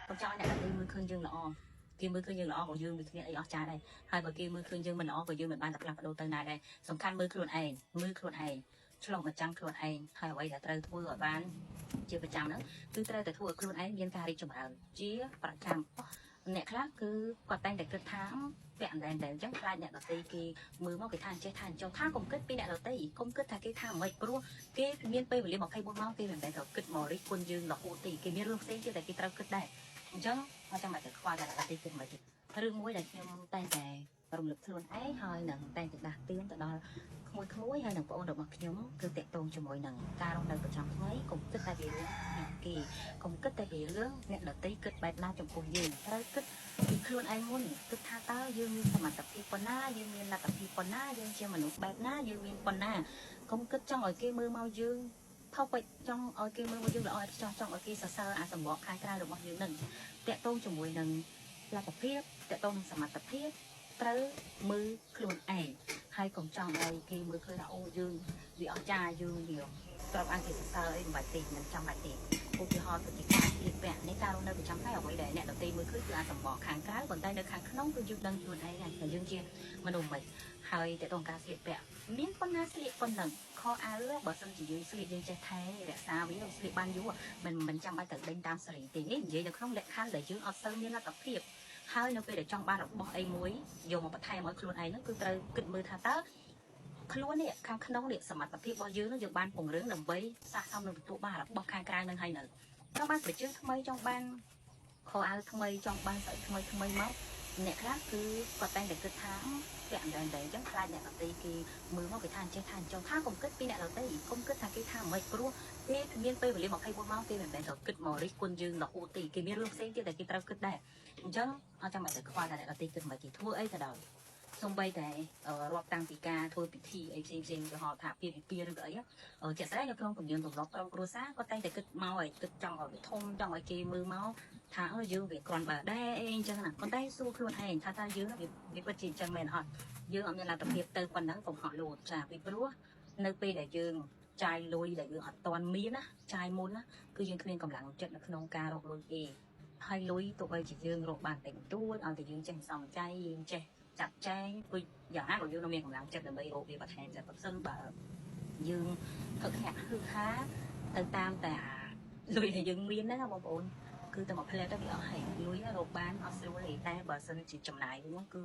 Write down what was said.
កុំចង់ឲ្យអ្នកដទៃមើលឃើញយើងល្អគេមើលឃើញយើងល្អក៏យើងវាគ្មានអីអស្ចារ្យដែរហើយបើគេមើលឃើញយើងមិនល្អក៏យើងមិនបានតែផ្លាស់ប្ដូរទៅណាដែរសំខាន់មើលខ្លួនឯងមើលខ្លួនឯងឆ្លុះបញ្ចាំងខ្លួនឯងហើយអ្វីដែលត្រូវធ្វើឲ្យបានជាប្រចាំហ្នឹងគឺត្រូវតែធ្វើឲ្យខ្លួនឯងមានការរីកចម្រើនជាប្រចាំអ្នកខ្លះគឺគាត់តែងតែគិតថាពាក់អណ្ដែនតែអញ្ចឹងខ្លាចអ្នកដទៃគេមើលមកគេថាអញ្ចេះថាអញ្ចោះថាកុំគិតពីអ្នកដទៃកុំគិតថាគេថាមិនព្រោះគេមានពេលវេលា24ម៉ោងគេមិនមែនត្រូវគិតមករិះគន់យើងរហូតទេគេមានរឿងផ្សេងទៀតដែលគេត្រូវគិតដែរអញ្ចឹងអត់ចាំបាច់ទៅខ្វល់តែអ្នកដទៃគិតមិនទេរឿងមួយដែលខ្ញុំតែងតែរំលឹកខ្លួនឯងហើយនឹងតែងតែដាស់តឿនទៅដល់ក្មួយក្មួយហើយនឹងប្អូនរបស់ខ្ញុំគឺតាក់ទងជាមួយនឹងការរស់នៅប្រចាំថ្ងៃកុំគិតតែពីរឿងអ្នកគេកុំគិតតែពីរឿងអ្នកដទៃគិតបែបណាចំពោះយើងត្រូវគិតពីខ្លួនឯងមុនគិតថាតើយើងមានសមត្ថភាពប៉ុណ្ណាយើងមានលទ្ធភាពប៉ុណ្ណាយើងជាមនុស្សបែបណាយើងមានប៉ុណ្ណាកុំគិតចង់ឲ្យគេមើលមកយើងថោកពេចចង់ឲ្យគេមើលមកយើងល្អឥតខ្ចោះចង់ឲ្យគេសរសើរអាសម្បកខាងក្រៅរបស់យើងនឹងតាក់ទងជាមួយនឹងលទ្ធភាពតាក់ទងនឹងសមត្ថភាពត្រូវមើលខ្លួនឯងហើយកុំចង់ឲ្យគេមើលឃើញថាអូយើងវាអស្ចារ្យយើងវាត្រូវបានគេសរសើរអីមិនបាច់ទេមិនចាំបាច់ទេឧទាហរណ៍ទៅជាការស្លៀកពាក់នេះការរស់នៅប្រចាំថ្ងៃអ្វីដែលអ្នកដទៃមើលឃើញគឺអាសម្បកខាងក្រៅប៉ុន្តែនៅខាងក្នុងគឺយើងដឹងខ្លួនឯងហើយថាយើងជាមនុស្សមិនហើយតើតងការស្លៀកពាក់មានប៉ុណ្ណាស្លៀកប៉ុណ្ណឹងខោអាវបើសិនជាយើងស្លៀកយើងចេះថែរក្សាវាស្លៀកបានយូរមិនចាំបាច់ទៅដេញតាមសេរីទេនេះនិយាយនៅក្នុងលក្ខខណ្ឌដែលយើងអត់សូវមានលទ្ធភាពហើយនៅពេលដែលចង់បានរបស់អីមួយយកមកបន្ថែមឲ្យខ្លួនឯងហ្នឹងគឺត្រូវគិតមើលថាតើខ្លួននេះខាងក្នុងនេះសមត្ថភាពរបស់យើងនឹងយើងបានពង្រឹងដើម្បីស័ក្តិសមនឹងទទួលបានរបស់ខាងក្រៅនឹងហើយនៅចង់បានប្រជាថ្មីចង់បានខោអាវថ្មីចង់បានស្អីថ្មីថ្មីមកអ្នកខ្លះគឺគាត់តែងតែគិតថាពាក់អណ្ដែនតែអញ្ចឹងខ្លាចអ្នកដទៃគេមើលមកគេថាអញ្ចេះថាអញ្ចោះថាកុំគិតពីអ្នកដទៃកុំគិតថាគេថាមិនព្រោះគេមានពេលវេលា24ម៉ោងគេមិនមែនត្រូវគិតមករិះគន់យើងរហូតទេគេមានរឿងផ្សេងទៀតដែលគេត្រូវគិតដែរអញ្ចឹងអត់ចាំបាច់ទៅខ្វល់តែអ្នកដទៃគិតមិនគេធ្វើអីក៏ដោយសំបីតែរាប់តាំងពីការធ្វើពិធីអីផ្សេងផ្សេងទៅហៅថាពីពិធីឬក៏អីជាក់ស្ដែងនៅក្នុងទំនៀមទម្លាប់ក្រុមគ្រួសារគាត់តែងតែគិតមកឲ្យគិតចង់ឲ្យវាធំចង់ឲ្យគេមើលមកថាអើយើងវាគ្រាន់បើដែរអីអញ្ចឹងណាប៉ុន្តែសួរខ្លួនឯងថាតើយើងវាពិតជាអញ្ចឹងមែនអត់យើងអត់មានលទ្ធភាពទៅប៉ុណ្ណឹងកុំហក់លោតចាពីព្រោះនៅពេលដែលយើងចាយលុយដែលយើងអត់ទាន់មានណាចាយមុនណាគឺយើងគ្មានកម្លាំងចិត្តនៅក្នុងការរកលុយទេហើយលុយទោះបីជាយើងរកបានតិចតួចឲ្យតែយើងចេះសំចៃយើងចេះចាត់ចែងគឺយ៉ាងណាក៏យើងនៅមានកម្លាំងចិត្តដើម្បីរកវាបន្ថែមតែបើសិនបើយើងហឹកហាក់ហឹកហាទៅតាមតែអាលុយដែលយើងមានហ្នឹងណាបងប្អូនគឺតែមួយផ្លែទៅវាអស់ហើយលុយរកបានអត់ស្រួលទេតែបើសិនជាចំណាយវិញគឺ